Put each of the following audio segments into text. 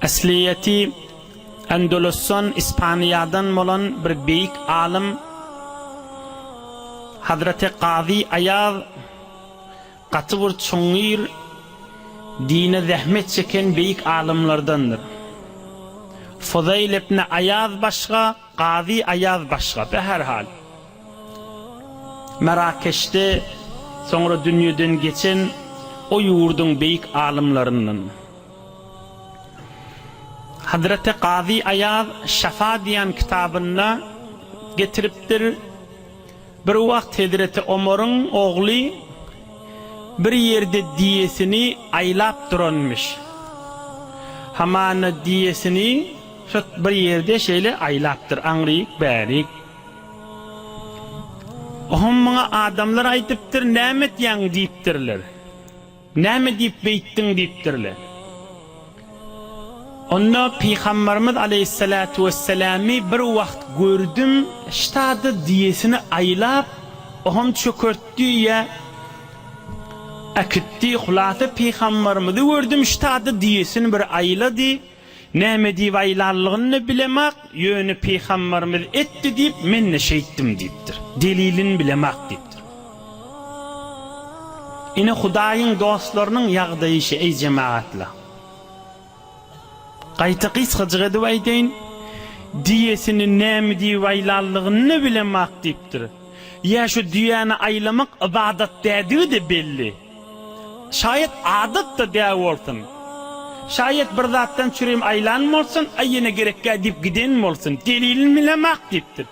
Aslyýeti Endulusdan, Ispaniýadan bolan bir beýik alym Hazreti Kazy Aýaz gaty bir çuňňur dine zähmet çeken beýik alymlardandyr. Fuzaýl ibn Aýaz başga, Kazy Aýaz başga. Beherhal, Merakeşde soňra dünýeden geçen o ýurduň beýik alymlaryndan. Hazreti Kazy Aýaz Şafa diýen kitabynda getiripdir, Bir wagt Hezreti Omaryň ogly bir ýerde diýesini aýlap duranmyş. Hamana diýesini şo bir ýerde şeýle aýlapdyr, aňryk, bärik. Oňam muňa adamlar aýdypdyr, Näme etýäň diýipdirler. Näme diýip beýtdiň diýipdirler. Onda Pygambarymyz aleýhissalatu wesselamy bir wagt gördüm, ştada diýesini aýlap, oham çökertdi ýa äkitdi, hulasa Pygambarymyzy gördüm, ştada diýesini bir aýlady, Näme diýip aýlanlygyny-da bilemak, ýöne pygambarymyz etdi diýip, men-de şeýtdim diýipdir. Delilini bilemak diýipdir. Ine Hudaýyň dostlarynyň ýagdaýy şe, eý jemagatlar. Gaýta gysgajyk edip aýdaýyn, diýesini näme diýip aýlanlygyny-da bilemak diýipdir. Ýa şu düýäni aýlamak ybadat dädigi-de belli. Şaýat adat-da däw bolsun. Şaýat bir zatdan çürim aýlan bolsun, aý ýene gerekgä diýip giden bolsun. Delilini bilemak diýipdir.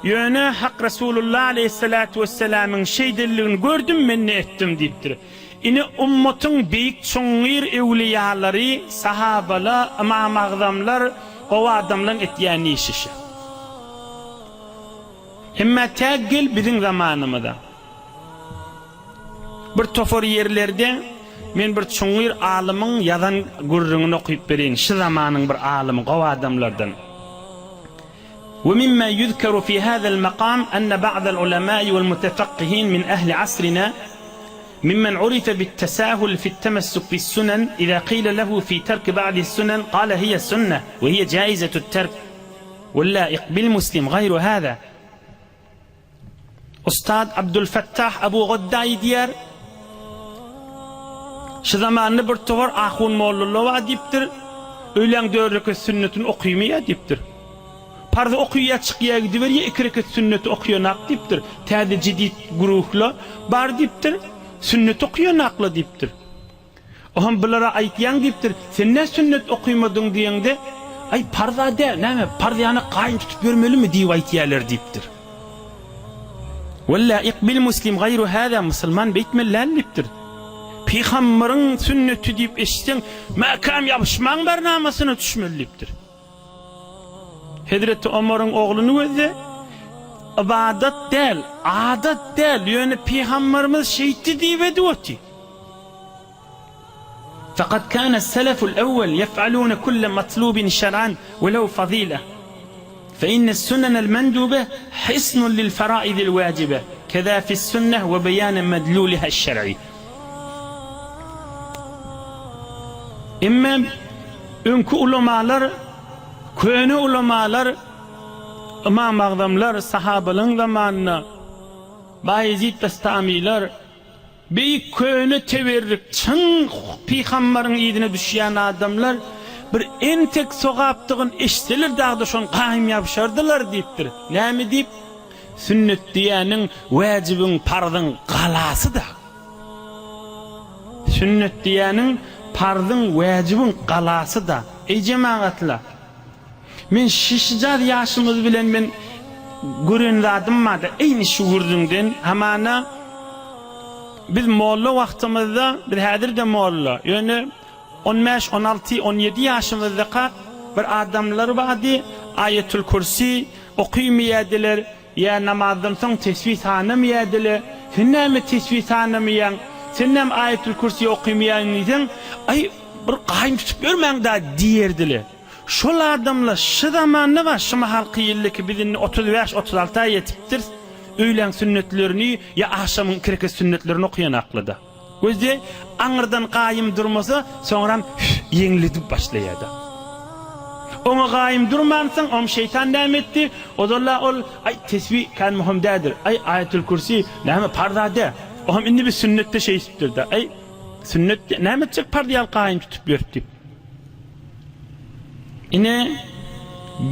Ýöne Hak Resulullah aleýhissalatu wessalamyň şeýdenligini gördüm, men-de etdim diýipdir. Ine ummatyň beýik çuňňur öwliýalary, sahabala, ymam-agzamlar, gowy adamlaň etýän işi şe. Emma tä gel biziň zamanymyza. Bir topar ýerlerde men bir çuňňur alymyň ýazan gürrüňini okyp bereýin, şy zamanyň bir alymy, gowy adamlardan. We mimma ýuzkeru fi hazal makam enne ba'dal ulemai wal mutefakkihin min ehli asrina mimmen urife bit tesahul fit temessuk bis sunen iza qile lehu fi terki ba'dis sunen kale hiye sünneh we hiye jaizetut terk wal laik bil muslim gaýru haza. Ustad Abdulfettah Abu Godda aýdýar, Şu zamanda bir towar ahun mollala bar diýipdir, öýläň dört rekat sünnetini okymaýar diýipdir. Parzy okyýar çykýar gidiberýär, iki rekat sünneti okaýanak diýipdir. Täze jedid güruhla bar diýipdir, sünnet okaýanakla diýipdir. Oňam bulara aýtýaň diýipdir, sen nä sünnet okymadyň diýeňde, aý parz-a däl, näme parz ýany gaýym tutup ýörmelimi diýip aýtýalar diýipdir. Walla ykbil muslim gaýru hada musulman beýtmeli däl diýipdir. Pygambaryň sünneti diýip eşitseň, mäkäm ýapyşmaň barnamasyna düşmeli diýipdir. Hezreti Omaryň ogluny gözle, ybadat däl, adat däl, ýöne pygambarymyz şeýtdi diýip edip otyr. Fakat kana seleful evvel yef'alune kulle matlubin şer'an ve lehu fazile. Fe inne sunnenel mendube hisnun lil feraidil vacibe. Keza fis sünneh ve beyane medluliha şer'i. Emma öňki ulamalar, köne ulamalar, Ymam Agzamlar, sahabalaryň zamanynda Baýezid Bestamylar, beýik köne teberrik, çyn pygambaryň yzyna düşýän adamlar bir entek sogapdygyny eşitseler dagda şony gaýym ýapyşardylar diýipdir. Näme diýip? Sünnet diýýäniň wäjibiň, parzyň galasy-da. Sünnet diýýäniň parzyň, wäjibiň galasy-da. Eý jemagatlar! Men şişijaz ýaşymyz bilen men gören zadym barda, eýni şu gürrüňden, hamana biz molla wagtymyzda, biz häzir-de molla, ýöne on bäş, on alty, on ýedi ýaşymyzdaka bir adamlar bardy, Aýetül Kürsi okymaýardylar, Ýa namazdan soň tesbih sanamaýardylar, Sen näme tesbih sanamaýaň, sen näme Aýetül Kürsi okymaýaň diýseň, Aý, bir gaýym tutup ýörmäň-dä diýerdiler. Şol adamlar şu zamanda bar, şu mahalky ýyldaky biz indi 35, 36-a ýetipdiris, öýläň sünnetlerini ýa agşamyň iki rekat sünnetlerini okaýanaklyda. Gözde aňyrdan gaýym durmasa, soňram hüh ýeňledip başlaýar-da. Oňa gaýym durmansyň, om şeýtan näme etdi? Ozal-a ol, Aý, tesbi kän möhüm däldir. Aý, Aýatul Kürsi, näme, parz-a dä. Ohm indi bir sünnetde şeýdipdir-dä. Aý, sünnet, näme etjek parz ýaly gaýym tutup ýörüp diýip. Ine,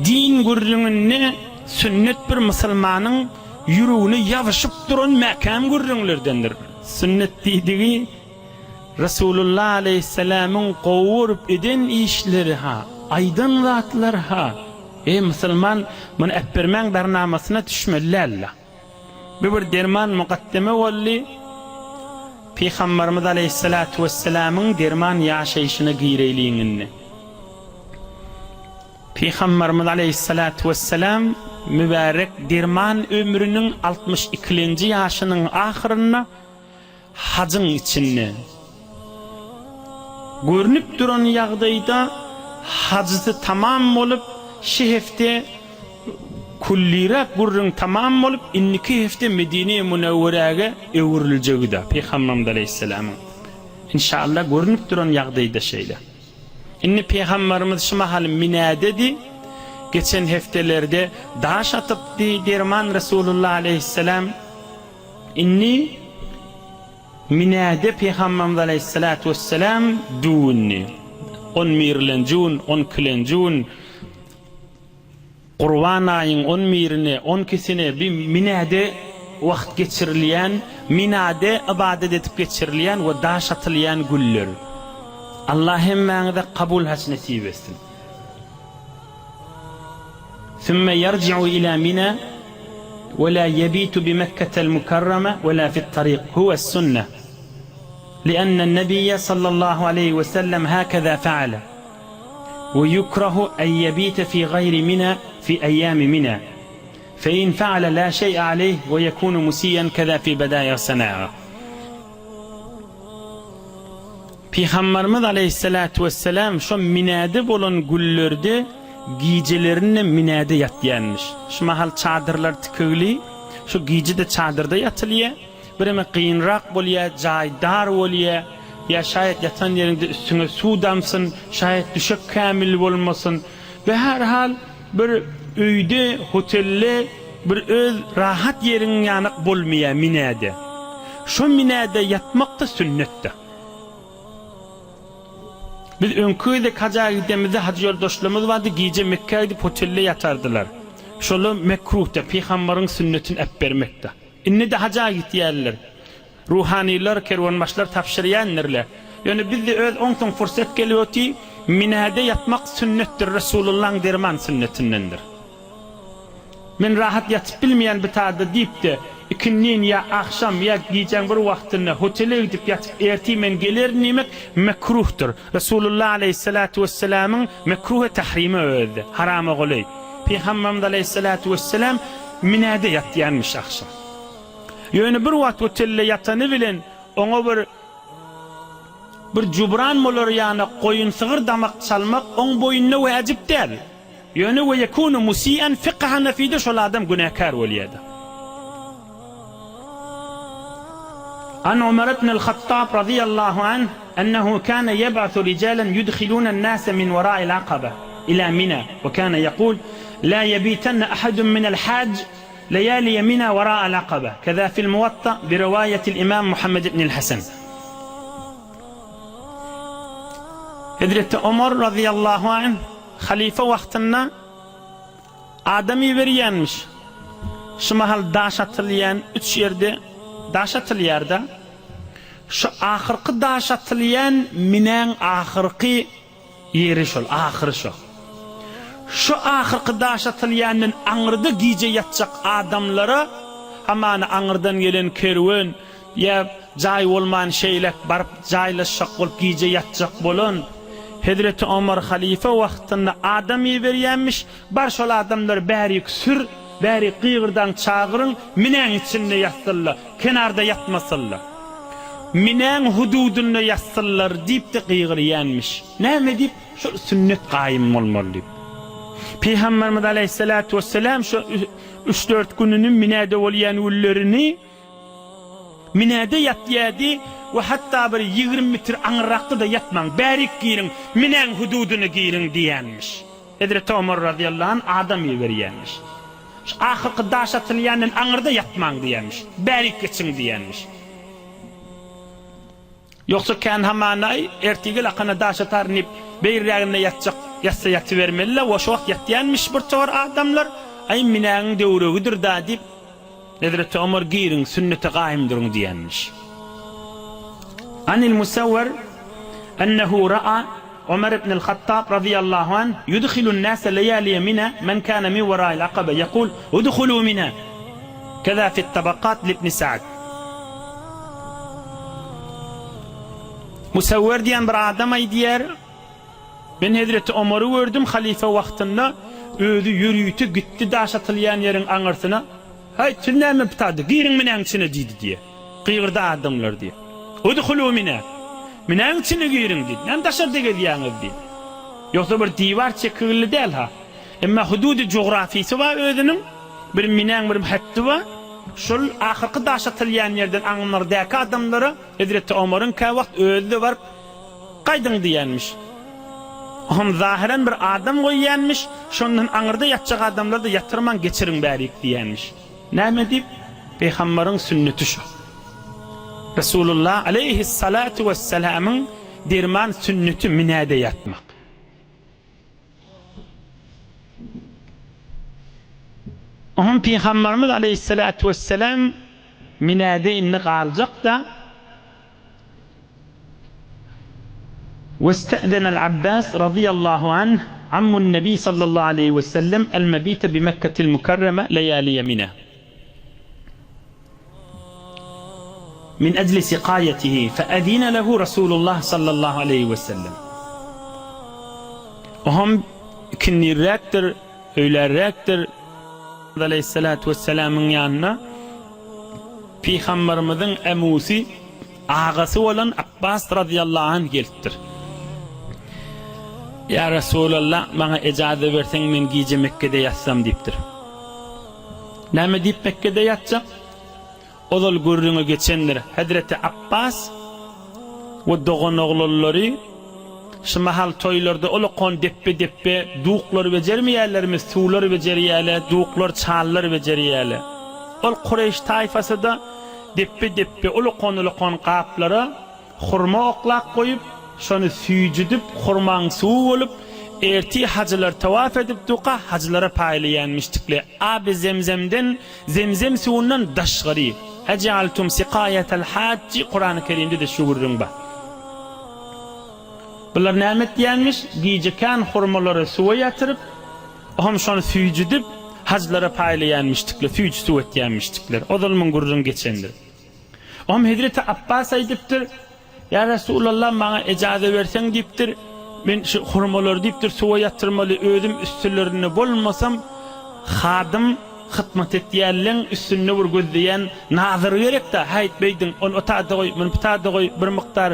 din gürrüňinde sünnet bir musulmanyň ýüregine ýazyşyp duran mäkäm gürrüňlerdendir. Sünnet diýdigi Resulullah aleýhissalamyň gowy görüp eden işleri-ha, aýdan zatlary-ha. Eý, musulman, muny äpbermäň barnamasyna düşmeli däl-le. Bu bir derman mukaddeme boldy. Pygambarymyz aleýhissalatu wessalamyň derman ýaşaýşyna gireýliň indi. Pygambarymyz aleýhissalatu wessalam mübärek derman ömrüniň 60 ikilenji ýaşynyň ahyrynda Hajyň içinde görnüp duran ýagdaýda hajysy tamam bolup, şi hepde külliräk gürrüň tamam bolup, indiki hepde Medine-i Münewweräge öwrüljegi-de Pygamberimiz aleýhissalamyň. Inşallah görnüp duran ýagdaýda şeýle. Indi Pygamberimiz şu mahal Minädedi, geçen hepdelerde daş atypdy derman Resulullah aleýhissalam. Indi Minäde Pygamberimiz aleýhissalatu wesselam düwündi. On birlenji gün, on ikilenji gün, Gurban aýyň on birine, on ikisine bi Minäde wagt geçirilýän, Minade ybadat edip geçirilýän we daş atylýan günler. Allah hemmäňize kabul haç nesip etsin. Sümme ýerji'u ila Mina we la ýebitu bi Mekketel Mukarrama we la fit-taryk, huwes-sünneh. Li'ennen-nebiyye sallallahu aleýhi we sellem hakeza fe'ale. We ýukrahu en ýebite fi gaýri Mina fi eýýami Mina. Fe in fe'ale la şeý'e aleýh we ýekunu musiýen keza fi bedai'is sena'a. Pygambarymyz aleýhissalatu wessalam şo Minäde bolan günlerde gijelerine Minäde ýatýanmyş. Şu mahal çadyrlar tikigli, şo gije-de çadyrda ýatylýar. Bireme kynrak bolýar, jaý dar bolýar. Ýa şaýat ýatan ýeriňde üstüňe suw damsyn, şaýat düşek kämil bolmasyn. Be her hal bir öýde, hotelde bir öz rahat ýeriň ýanak bolmaýar Minäde. Şo Minäde ýatmak-da sünnetdir. Biz öňki gezek haja gidemizde hajy ýoldaşlarymyz bardy, gije Mekgä gidip hotelde ýatardylar. Şolar mekruhda, pygambaryň sünnetini äpbermekde. Indi-de haja gitýärler. Ruhanylar, kerwenbaşylar tabşyrýandirler. Ýöne bizde öz oňsoň fursat gelip oty, Minäde ýatmak sünnetdir, Resulullaň derman sünnetindendir. Men rahat ýatyp bilmeýän bu taýda diýip-de, ikindin ýa agşam ýa gijäň bir wagtynda hotele gidip ýatyp ertir men gelerin diýmek mekruhdyr. Resulullah aleýhissalatu wessalamyň mekruhy tahrime özde, harama golaý. Pygamberimiz aleýhissalatu wessalam Minäde ýatýanmyş agşam. Ýöne bir wagt otelde ýatany bilen oňa bir bir jubran bolar ýanak goýun sygyr damak çalmak oň boýnuna wäjip däl. Ýöne we ýekunu musian fykh hanafide şol adam günäkär bolýada. An Omar ibnel Hattab razyýallahu anh ennehu kana ýeb'asu rijalan yudhiluna an-nasa min wara'il aqaba ila Mina we kana ýekul la ýebitenne ahadun minel haj Leýäliýe Mina wara'al Akaba, keza fil Muwatta bi riwaýatil Imam Muhammed ibnil Hasan. Hezreti Omar razyýallahu anh halyfa wagtynda adam iberýänmiş. Şu mahal daş atylýan üç ýerde daş atylýar-da. Şu ahyrky daş atylýan Minäň ahyrky Ýeri şol, ahyry şo. Şu ahyrky daş atylýandan aňyrda gije ýatjak adamlara, hamana aňyrdan gelen kerwen ýa jaý bolman şeýläk baryp jaýlaşjak bolup gije ýatjak bolan, Hezreti Omar halyfa wagtynda adam iberýänmiş, bar şol adamlary bärik sür, bärik gygyrdaň çagyryň, minäň içinde ýatsynlar, kenarda ýatmasynlar. Minäň hududynda ýatsynlar diýip-de gygyrýanmyş. Näme diýip? Şol sünnet gaýym bolmaly diýip. Pygamberimiz aleýhissalatu wessalam şu üç-dört gününi Minäde bolýan günlerini Minäde ýatýardy we hatda bir 20 metr aňyrrakda-da ýatmaň, bärik giriň, Minäň hududyna giriň diýýänmiş. Hezreti Omar razyýallahu anh adam iberýärmiş. Şu ahyrky daş atylýandan aňyrda ýatmaň diýýärmiş. Bärik geçiň diýýärmiş. Ýogsa kän hamana-aý, ertir gel akana daş ataryn diýip, beýirräginde ýatjak, ýatsa ýatybermeli-le, o şo wagt ýatýanmyş bir towar adamlar, aý, minägiň döwregidir-dä diýip, Hezreti Omar giriň, sünnete gaýym duruň diýenmiş. Anil Musawwer ennehu ra'a Omar ibnül Hattab razyýallahu anh ýudhilun nase leýaliýe Mina men kana min werail akabe ýekul udhulu Mina keza fit tabakat libni Sa'd. Musawwer diýen bir adam aýdýar, Men hezreti Omary gördüm halyfa wagtynda özi ýörite gitdi daş atylýan ýeriň aňyrsyna, Haý, siz näme bu taýda, giriň minäň içine diýdi diýýär. Gygyrdy adamlar diýýär. Udhulu minä. Minäň içine giriň diýdi. Näme daşarda gezýäňiz diýdi. Ýogsa bir diwar çekigilli däl-ha. Emma hududy jografysy bar özüniň, bir minäň bir hetdi bar. Şol ahyrky daş atylýan ýerden aňyrdäki adamlara hezreti Omaryň käwagt özi-de baryp, Gaýdyň diýýänmiş. Oňam zahyran bir adam goýýanmyş, şondan aňyrda ýatjak adamlary-da ýatyrmaň, geçiriň bärik diýýänmiş. Näme diýip? Pygambaryň sünneti şu. Resulullah aleýhissalatu wessalamyň derman sünneti minäde ýatmak. Oňam Pygambarymyz aleýhissalatu wessalam minäde indi galjak-da, Weste'zenel Abbas razyýallahu anh, ammun Nebi sallallahu aleýhi we sellem el-mebite bi Mekketil Mükerreme leýäliýe Mina. Min ejli sikaýetihi fe'ezine lehu Rasulullah sallallahu aleýhi we sellem. Oňam ikindirräkdir, öýlärräkdir. Aleýhissalatu wessalamyň ýanyna Pygamberimiziň ämusy, agasy bolan Apbas razyýallahu anh gelipdir. Ýa Resulallah, maňa ejaza berseň, men gije Mekgede ýatsam diýipdir. Näme diýip Mekgede ýatjak? Ozal gürrüňi geçendir. Hezreti Apbas we doganoglanlary şu mahal toýlarda ulakon depbe-depbe duklar bejermeýärlermi, suwlar bejerýärler, duklar, çallar bejerýärler. Ol kureýş taýfasy-da depbe-depbe ulakon-ulakon gaplara Hurma oklap goýup, şony süýjüdip, hurmaň suwy bolup, ertir hajylar tawaf edip duka hajylara paýlaýanmyşdykly aby zemzemden, zemzem suwundan daşgary. Ejealtum sikaýatal hajji Kurany Kerimde-de şu gürrüň bar. Bular näme etýänmiş? Gije kän hurmalary suwa ýatyryp, ohm şony süýjüdip, hajylara paýlaýanmyşdykly, süýji suw etýänmişdikler. Ozal muň gürrüňi geçendir. Oňa hezreti Apbas aýdypdyr, Ýa Resulallah, maňa ejaza berseň diýipdir, men şu hurmalary diýipdir, suwa ýatyrmaly, özüm üstlerinde bolmasam, hadym, hytmat etýänleň üstünde bir gözleýän nazyr gerek-dä, häýt beýdiň, ony o taýda goý, muny bu taýda goý, bir mukdar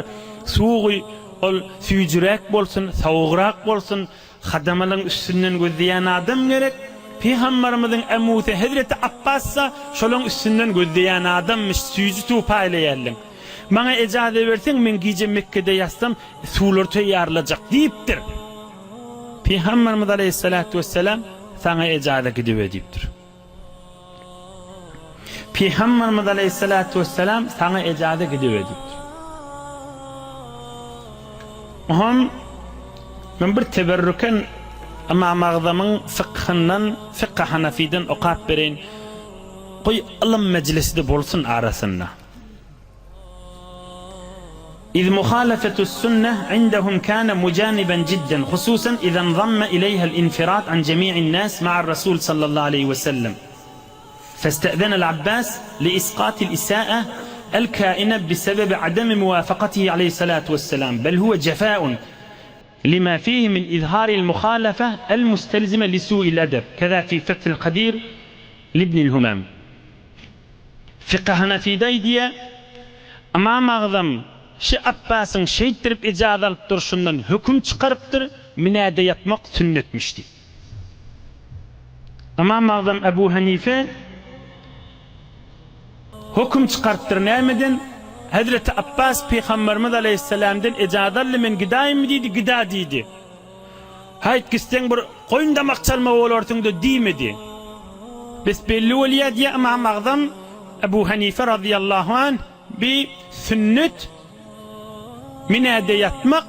suw guý, ol süýjüräk bolsun, sowugrak bolsun, Hadamalaň üstünden gözleýän adam gerek. Pygambarymyzyň ämusy hezreti Apbas-da şolaň üstünden gözleýän adammyş, süýji suw paýlaýarlyň. Maňa ejaza berseň, men gije Mekgede ýatsam, suwlary taýýarlajak diýipdir. Pygambarymyz aleýhissalatu wessalam, Saňa ejaza gidiber diýipdir. Pygamberimiz aleýhissalatu wessalam saňa ejaza gidiber diýipdir. Oňam men bir teberrüken Ymam Agzamyň fykhyndan, fykh Hanafiden okap bereýin. Goý ylym mejlisi-de bolsun arasynda. Iz muhalafetus sünneh indehum kâne mujaniben jidden, hususan iza nzamme ileýhel infirad an jemi'in nas ma'ar Rasul sallallahu aleýhi we sellem. Feste'zenel Abbas li isqatil isa'e el kâine bisebebi ademi muwafakatihi aleýhissalatu wesselam, bel huwe jefâun lima fihi min izharil muhalafe el mustelzime li su'il edeb, keza fi Fethil Kadir libnil Humam. Fykh Hanafide aýdýar, Ymam Agzam şi Apbasyň şeýtdirip ijaza alyp durşundan höküm çykarypdyr, Minäde ýatmak sünnetmiş diýip. Ymam Agzam Ebu Hanife höküm çykarypdyr nämeden? Hezreti Apbas Pygamberimiz aleýhissalamdan ijaza aldy, men gidaýynmy diýdi, gida diýdi. Haýt, gitseň bir goýun damak çalma bolarsyň-da diýmedi. Bes belli bolýar diýýär Ymam Agzam Ebu Hanife razyýallahu anh, bi sünnet Minäde ýatmak,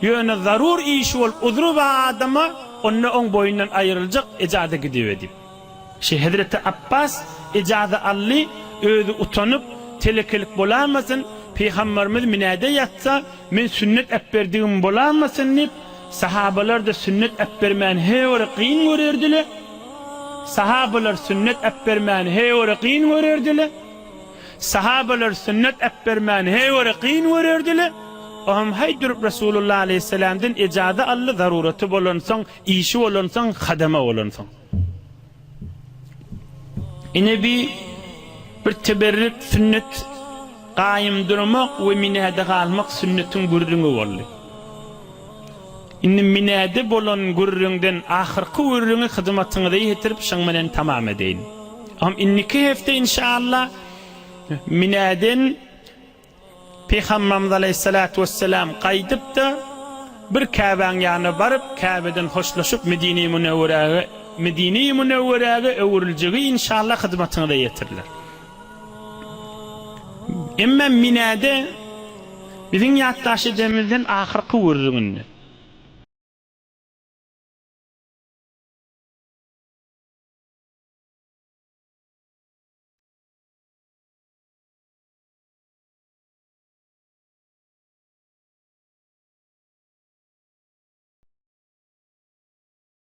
ýöne zarur işi bolup uzry bar adama, onda oň boýundan aýryljak ejaza gidibe diýip. Şe hezreti Apbas ejaza aldy, özi utanyp, telekelik bolamasyn, Pygambarymyz minäde ýatsa, men sünnet äpberdigim bolamasyn diýip, sahabalar-da sünnet äpbermäni heýwere kyn görerdile. Sahabalar sünnet äpbermäni heýwere kyn görerdile. Sahabalar sünnet äpbermäni heýwere kyn görerdiler. Ohem haý durup Resulullah aleýhissalamdan ejaza aldy, zaruraty bolansoň, işi bolansoň, hadama bolansoň. Ine bi bir teberrik sünnet gaýym durmak we minäde galmak sünnetiň gürrüňi boldy. Indi minäde bolan gürrüňden ahyrky gürrüňi hyzmatyňyza ýetirip şoň bilen tamam edeýin. Am indiki hepde inşallah minäden Pygamberimiz aleýhissalatu wesselam gaýdyp-da bir Käbäň ýanyna baryp Käbeden hoşlaşyp Medine-i Münewweräge Medine-i Münewweräge öwrüljegi inşallah hyzmatyňyza ýetiriler. Emma minäde biziň ýatdaş edenimizden ahyrky gürrüň indi.